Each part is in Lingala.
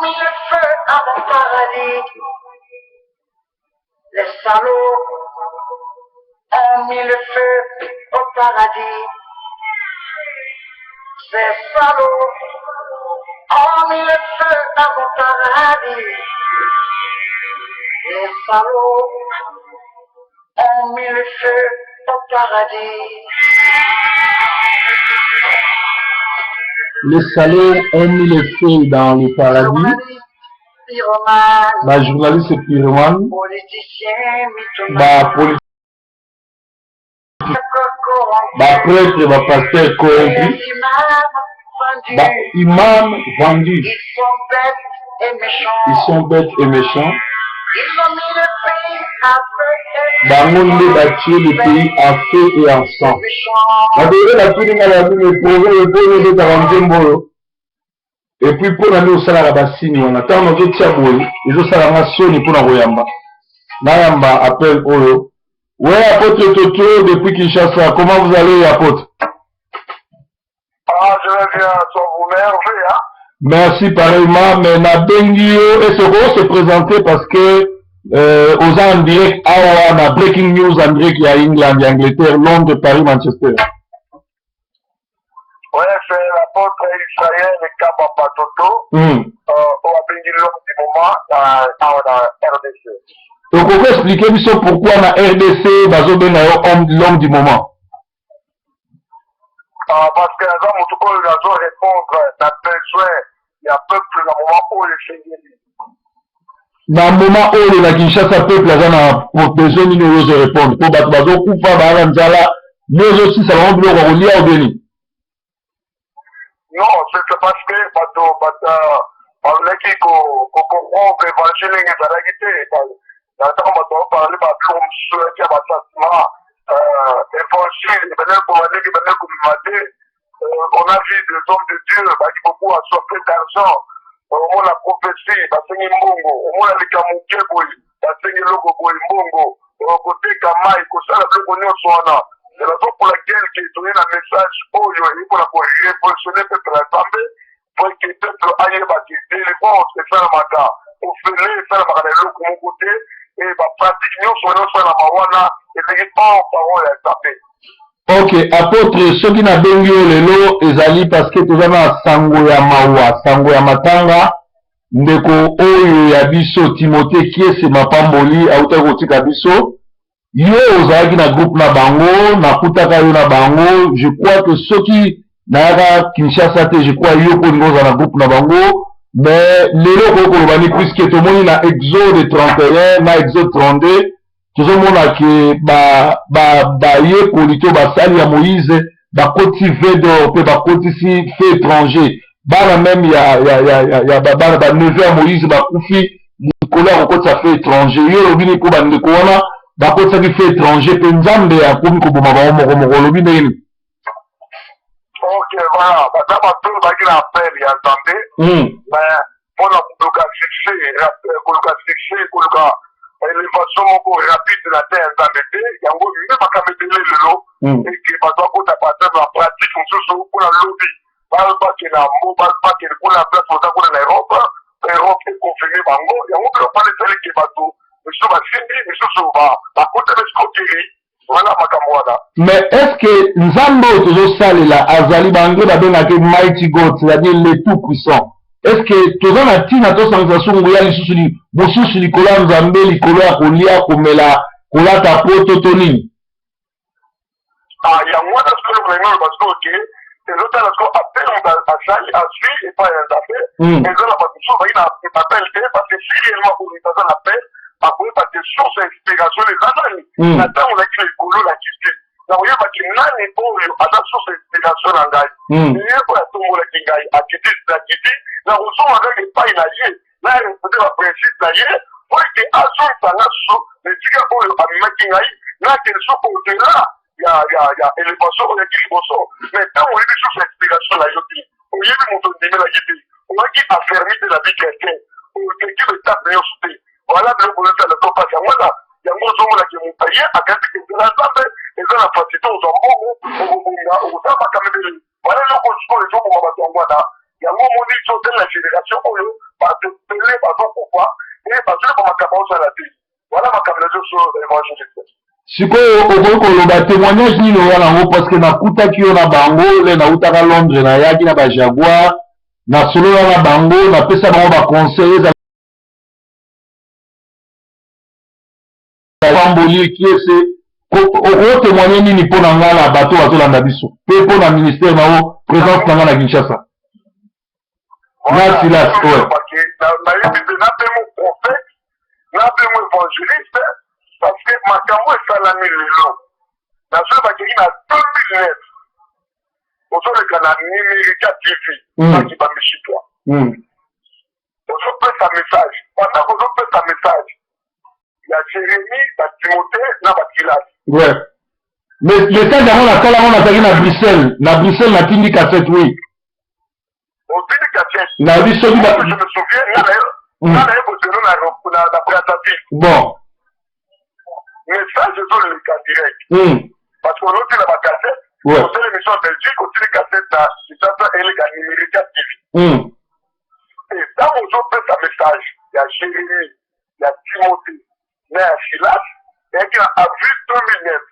mis le feu à mon paradis. Les salauds ont mis le feu au paradis. Ces salauds ont mis le feu à mon paradis. Les salauds ont mis le feu au paradis. Les salauds ont mis le feu dans le paradis. Journaliste pyromane, Ba journaliste pyromane, politicien mythomane, ba poli ba prêtre, ba pasteur corrompu, les imams vendus, ba imam vendu. ils sont bêtes et méchants. Ils sont bêtes et méchants. Ils ont mis le pays à feu et Bango nde batie le pays à feu et en sang. méchants. Bato oyo batuni nga babi me projet eponi obetaka nzembo oyo et puis mpo na nde osalaka basini wana ntango nazotia boye ezosala nga soni mpo na koyamba nayamba appel oyo. Ouais, apôtre Toto depuis Kinshasa, comment vous allez, apôtre? Ah, je vais bien, sans vous merveille, hein. Merci pareillement, mais nabengi yo est-ce que se présenter parce que oza en direct awa na breaking news en direct ya England, ya Angleterre, Londres, Paris, Manchester. Ouais, c'est l'apôtre Israël Kaba Patoto, oyo abengi l'homme du moment na awa na RDC. Okoki expliquer biso pourquoi na RDC bazobenga yo l'homme du moment? Ah, parce que naza motu oyo nazo répondre na besoin ya peuple na moment oyo esengeli. Na moment oyo na Kinshasa, peuple aza na besoin nini oyo ozo répondre? Mpo bato bazokufa, baa na nzala, yo ozosisa bango biloko ya kolia obeni? Non, c'est parce que bato baleki kocomprendre évangile ndenge ezalaki te. Na ntango bato baparle babiloko mosusu yaki ya basentiment, évangile ebandaki koma ndenge ebandaki kobima te. On a vu des hommes de Dieu baki beaucoup assoiffés d'argent. Omona prophétie, basengi mbongo. Omona likambo moke boye, basengi eloko boye, mbongo, koteka mai, kosala biloko nyonso wana. C'est la raison pour laquelle ke toye na message oyo eyi mpona korévolutionner peuple ya Nzambe, po ke peuple ayeba ke délivrance esalamaka ofele, esalamaka na eloko moko te. E bapratique nyonso wana osalama wana ezalaki hors parole ya Nzambe. Ok, apôtre, soki nabengi yo lelo ezali parce que toza na sango ya mawa, sango ya matanga. Ndeko oyo ya biso Timothée Kiese Mapamboli autaki kotika biso. Yo ozalaki na groupe na bango, nakutaka yo na bango. Je crois que soki nayaka Kinshasa te, je crois yo mpo olingi ozala na groupe na bango. Mais lelo okoki koloba ni, puisque tomoni na Exode 31 na Exode 32, tozomona ke bayekoli to basali ya Moïse bakotisi veau d'or mpe bakotisi feu étranger. Bana même ya bana baneveu ya Moïse bakufi likolo ya kokotisa feu étranger. Yo olobi nini mpo bandeko wana bakotisaki feu étranger mpe Nzambe akomi koboma bango moko moko? Olobi ndenge nini? Ok, voilà, baza bato oyo baki na appel ya Nzambe, mais mpona koluka succès, koluka succès, koluka élévation moko rapide na te ya Nzambe te. Yango nde makambo ebele lelo eke bato bakota partir na pratique mosusu mpona lobi bakende mbo, bakende kuna place oza kuna na Europe, Europe econfirme bango. Yango biloko wana esaliki bato misusu basimbi, misusu bakota na escroquerie. Wana makambo wana. Mais est ce que Nzambe oyo tozosalela azali, baanglais babengaki mighty God, c'est-à-dire le tout puissant, est ce que toza na ntina tosangisa so nguya lisusu mosusu likolo ya Nzambe, likolo ya kolia, komela, kolata poto to nini? Ah, yango wana sikoyo eloko na ngai oloba sikoyo ke ezotala sikoyo appel moto asali, azwi epai ya Nzambe. Eza na bato mosusu bazali na appel te, parce que si réellement oyo aza na appel akoyeba te source ya inspiration eza nani. Na ntango nazalaki na likolo na kisi, nakoyebaki nani oyo aza source ya inspiration na ngai. Ye oyo atombolaki ngai, akiti nakiti, nakozonga kaka epai na ye, na respecte baprincipe na ye po ete azongisa nga susu na esika oyo amemaki ngai, nakende so au-delà ya élévation oyo yaki liboso. Mais ntango oyebi source ya inspiration na yo te, oyebi moto ondimelaki te, oyaki affermi te na vie chrétien, okeki baétape nyonso te, wala biloko ozosala to mpasi. Yango wana, yango ozomonaki moto ye akati kozela Nzambe eza na facilité, ozwa mbongo, okobonga, okosala makambo ebele. Wana eloko sikoyo ezoboma bato. Yango wana, yango omoni so otali na génération oyo. Bato ebele bazokufa e bazoyeba makambo azosala te. Wana makambo nazoso, évangéliste. Sikoyo okoki koloba témoignage nini oya nango? Parce que nakutaki yo na bango le nautaka Londres, nayaki na bajaguar, nasolola na bango, napesa bango baconseil. Ezala pamboli Kiese, okotémoigne nini mpo na ngai na bato bazolanda biso mpe mpo na ministère na yo, présence na ngai na Kinshasa na Silas? Ouais. Nayebi mpe nabengo prophète, nabengo évangéliste, parce que makambo esalami lelo, nazoyebakeki na 2009 ozoleka na Numérica TV, baki bambishitwa, ozopesa message. Pendant ozopesa message ya Jérémie, baTimothée na baSilas. Ouais, mais message yango nasala yango, nazalaki na Bruxelles, na Bruxelles natindi cassette, oui. Otindi cassette. Nayebi soki Je me souviens, nga na ye boselo na Brazzaville. Bon. Message ezoleka direct, parce que ozotila bacassette, osala émission ya Belgique, otili cassette na Kinshasa, eleka Numérica TV. Ntango ozopesa message ya Jérémie, ya Timothée na ya Silas, eyaki na avril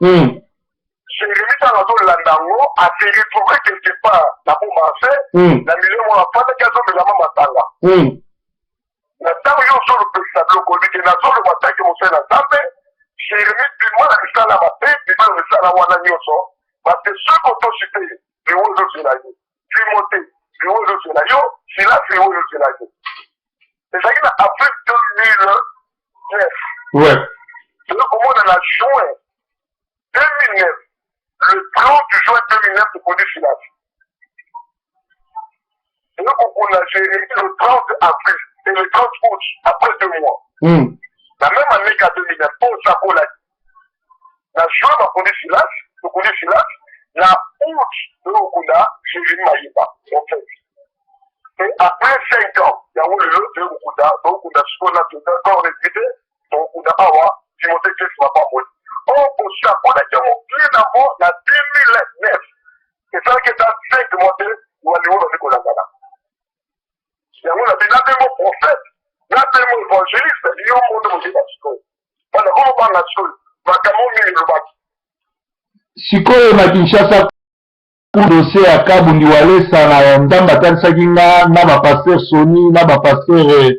2009. Jérémie, ntango azolanda yango, ase retrouve quelque part na Beaumarchais, na milieu moko afandaki, azomelama matanga. Na ntango yo ozolopesa biloko, olobike nazoloba taki mosali na Nzambe: Jérémie, bima na misala mabe, bima na misala wana nyonso, parce que soki otosi te, liwo ezozela yo. Timothée, liwo ezozela yo. Silas, liwo ezozela yo. Ezalaki na avril 2009. Toza komona na juin 2009, le 30 juin 2009 tokodi Silas, toza kokunda Jérémie le 30 avril et le 30 août, après 2 mois, na même année ka 2009. Mpo osakolaki na juin, bakundi Silas, tokundi Silas na août, toyokokunda Jérémie Mayeba en fait. Et après 5 ans, yango lelo toyokokunda, tokokunda sikoyo na toza corps te, tokokunda awa Timothée Kiese Mapamboli. Oyo osakolaki yango bien avant na 2009, esalaki ata 5 mois te, walingo bandi kolandana yango. Na nabengo prophète, nabengo évangéliste, yo mondo moyeba sikoyo bana komobanga sikoyo makambo mingi elobaki. Sikoyo na Kinshasa, dossier ya Kabundi Walesa na Nzambe atalisaki nga na bapasteur Soni, na bapasteur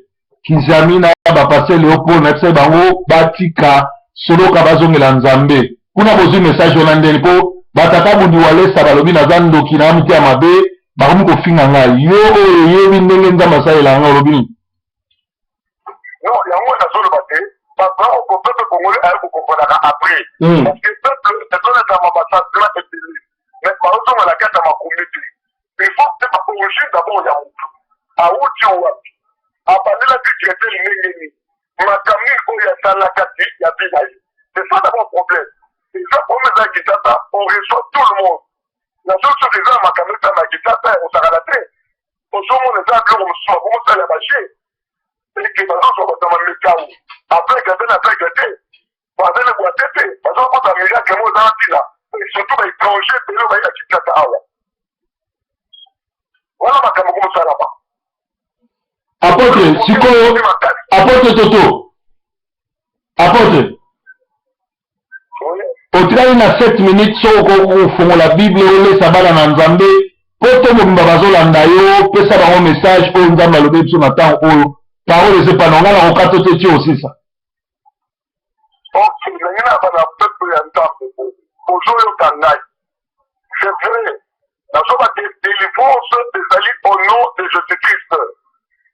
Kizami, na bapasteur Léopold, nayebisaki bango batika soloka, bazongela Nzambe. Kuna bozwi message wana ndeni? Mpo bataka Bundi Walesa balobi naza ndoki na mite ya mabe, bakomi kofinga ngai. Yo oyo oyebi ndenge Nzambe asalela ngai, olobi nini? Non, yango nazoloba te. Bato, peuple congolais aye kokomprenaka après, parce que peuple ezolekama basentiment ebele, mais bazozonga na kati ya makumbi te. Il faut te baorigine d'abord ya motu, awuti wapi, abandelaki chrétien ndenge nini, makambo nini oyo asalaka ti ya vie na ye. C'est ça d'abord problème. Eza problème eza Kinshasa, on reçoit tout le monde. Nazo soki eza na makambo etala na Kinshasa ya kosakana te, ozomona eza biloko mosusu bakomosala baje eke bazozwa bato ya mamekao aveugle aza na aveugle te, baza na bwate te, bazokota miracle mo eza na ntina, surtout baétranger ebele baye na Kinshasa awa. Wana makambo komosalama. Apôtre, sikoyo apôtre Toto, apôtre, otikali na 7 minutes. Soki okofongola Bible, olesa bana na Nzambe mpo to mobimba bazolanda yo, pesa bango message oyo Nzambe alobi biso na ntango oyo. Parole eza epa na ngai, na kokata te ti osisa. Ok, ndenge na bana peuple ya Nzambe ozoyoka ngai, c'est vrai, nazoba te, délivrance ezali au nom de Jésus Christ.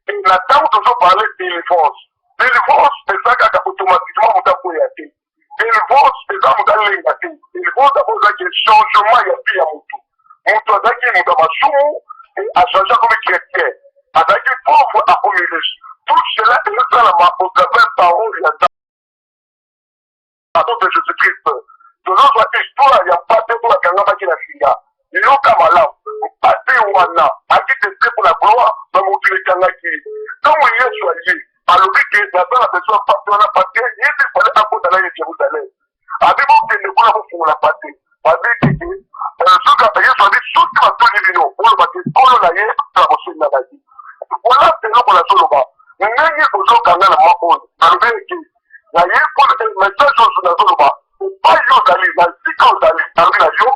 Et na ntango tozoparle délivrance, délivrance eza kaka automatiquement moto akwea te. Délivrance eza moto alenga te. Délivrance d'abord ezalaki changement ya vie ya motu. Moto azalaki moto ya masumu, achange, akomi chrétien. Azalaki pauvre, akomi riche. Tout cela ezosalama au travers parole ya Nzambe de Jésus Christ. Tozozwa histoire ya mpate oyo akangamaki na singa. Yoka malamu, mpate wana aki teste mpo na gloire na mokili ekangaki ye. Ntango Yesu aye, alobi ke naza na besoin mpate wana, parce que ye nde fale akota na ye Jérusalem. Abi bokende kuna kofungola mpate. Abi keke soki Yesu abi soki batuni bino, oloba ke Nkolo na ye na bosenga na ye. Voilà. Eloko nazoloba, ndenge ozokanga na mwa oyo nalobi eke naye mpona message oyo nazoloba, epai yo ozali, na esika ozali, nalobi na yo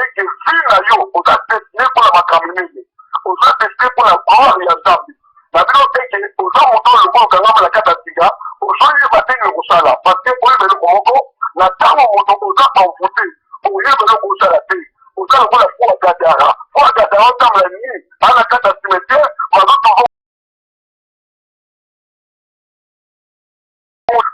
eke vie na yo oza destiné mpona makambo minene, oza destiné mpona gloire ya Nzambe. Na bino eke oza moto oyo lokola okangama na kati ya singa, ozoyeba ndenge kosala, parce que oyeba eloko moko: na ntango moto oza envoûté, oyeba eloko osala te. Oza lokola fou ya Gadara. Fou ya Gadara otambola nini ana kati ya cimetière, bazotozo.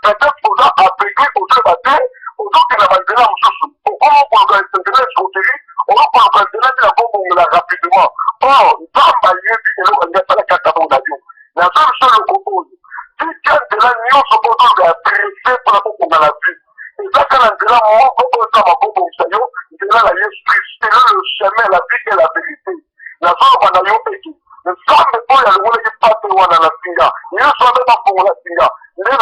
Peut-être oza aveugle, ozoyeba te, ozokenda banzela mosusu, okoma koluka nzela escroquerie, okoluka nzela ntina kobongola rapidement. Or Nzambe ayebi eloko alingi asala kati ya bongo na yo. Nazo biso eloko oyo: tika nzela nyonso ozoluka ya presse mpona kobonga na vie. Eza kaka na nzela moko oyo Nzambe akobongisa yo, nzela na Yesu Christ. Eza le chemin, la vie et la vérité. Nazoloba na yo eke Nzambe oyo alongolaki pate wana na singa nyonso wana, bafongola singa nde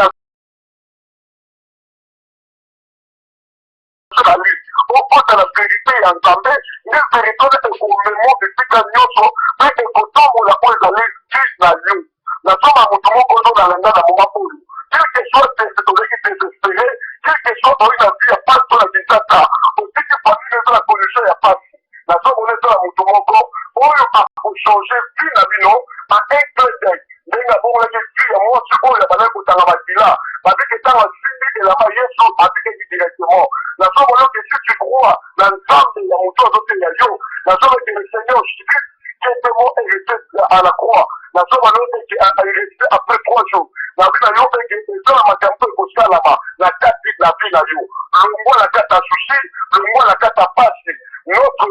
nazali okota na vérité ya Nzambe. Nde vérité wana ekomemo esika nyonso mpe ekotombola oyo ezali vie na yo. Nazoma moto moko ozolala nga na moma oyo, quelque soit tozalaki désespéré, quelque soit oyi na vie ya pasi to na Kinshasa, otiki famille eza na condition ya pasi, nazomona eza na moto moko oyo akochange vie na bino en un clin d'œil, ndenge abongolaki vie ya mwasi oyo abandaki kotanga makila. Babiki ntango asimbi elamba, Yesu abikaki directement. Nazomona oke si tu crois na Nzambe ya moto azoteya yo, nazomona le Seigneur Jésus qui était mort et resté à la croix, nazomona eke resté après 3 jours. Nabi na yo eke eza na makambo ekosalama na kati na vie na yo. Longwa na kati ya souci, longwa na kati ya pasi. Notre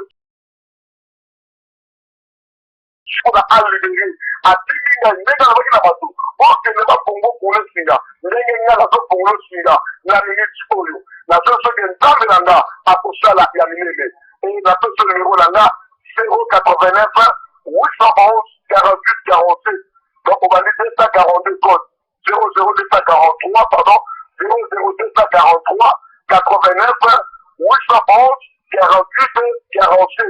mpona alibere atindi ngai ndenge alobaki na bato okende bafongo polo singa, ndenge ngai nazofongola singa na miniti oyo. Nazo soki Nzambe na nga akosala ya minene. Napesi numéro na nga: 089 811 48 47. Donc obandi 242 code 00243, pardon, 00243 89 811 48 47,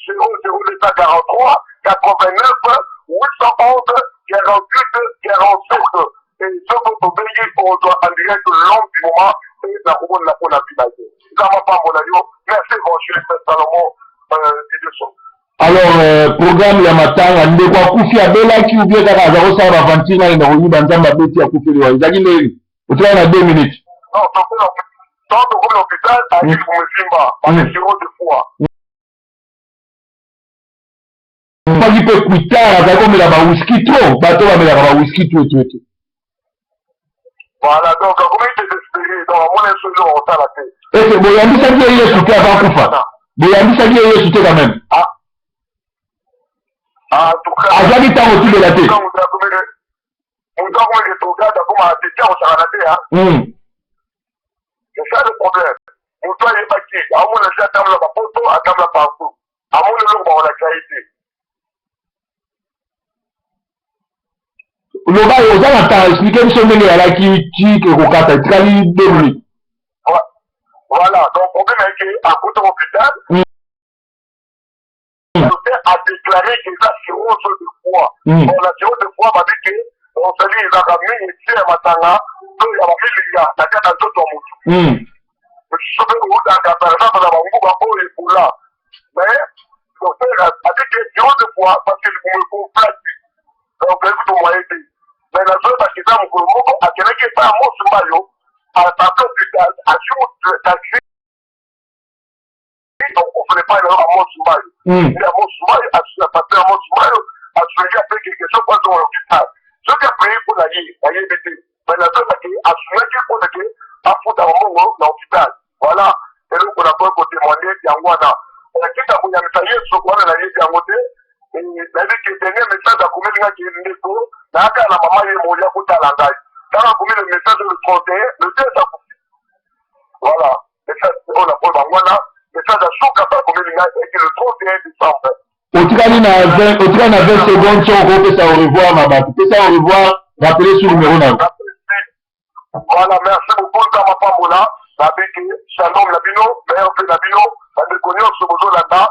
00243 89 811 48 47. Et soki tobengi, ozwa en direct l'homme du moment e nakomona mpona bina ye. Nzambe apambola yo. Merci, évangéliste Salomon Dideso. Alors programme ya matanga, ndeko akufi abelaki ou bien kaka aza kosala baventure na koyiba, Nzambe abeti, akufeli wa? Ezalaki ndeni? Otikali na 2 minutes. Non, tant tokomi na hôpital, ayaki komesimba base de fois. Faki mpe kuitard, azali komela bawiski trop, bato bamelaka bawiski trop trop trop. Voilà, donc akomi désespéré, donc amoni so eloko kosala te. Ese boyambisaki ye Yesu te avant kufa? Boyambisaki ye Yesu te quand même? En tout cas, azwaki ntango tubela te. Moto akomi rétrograde, akoma teti akosakana te. C'est ça le problème. Moto ayebaki, amona si atambola bapoto, atambola partout, amoni eloko bakolakisa ye te. Loba, oza na temps, explique biso ndenge ezalaki ti ekokata. Etikali 2 minutes. Voilà, donc problème ayeke akota hôpital, docteur a déclaré que eza cirrhose de foie. Bon, la cirrhose de foie, babi ke osali ezalaka mingi tie ya matanga to ya bamilinga na kati ya nzoto ya motu. Soki outaka par exemple na banguba oyo ebola, mais docteur abi ke cirrhose de foie parce que libumu ekonflaki, donc ekutu moye te. Mais nazoyebaki eza mokolo moko akendaki epai ya mosi mbayo aparte hôpital, azwi taxi, okufela epai na yo Amos Mbayo. Nde Amos Mbayo, pasteur Amos Mbayo asungi ape quelque chose po azonga na hôpital. Soki apeye mpo na ye, nayebi te, mais nazoyebaki asungaki mpona ke afutaka mbongo na hôpital. Voilà eloko nakoki kotémoigne yango wana. Kita koyambisa Yesu wana, nayebi yango te. Nayebi ke dernier message akomeli ngaki ndeko nayaka na mama ye moya kotala ngai. Ntango akomi le message le 31, le 2 akufi. Voilà message oyo nakoyi bango wana. Message asuka mpe akomeli ngai eke le 31 décembre. Otikali na 20, otikali na 20 secondes. Soki okopesa au revoir na bato, pesa au revoir, rappele sur numéro na yo. Voilà, merci beaucoup. Nzambe apambola. Nabiki shalom na bino, meilleur mpe na bino bandeko nyonso bozolanda.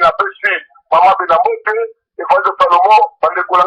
Napesi mama mpe na mbote, évangile Salomon, bandeko na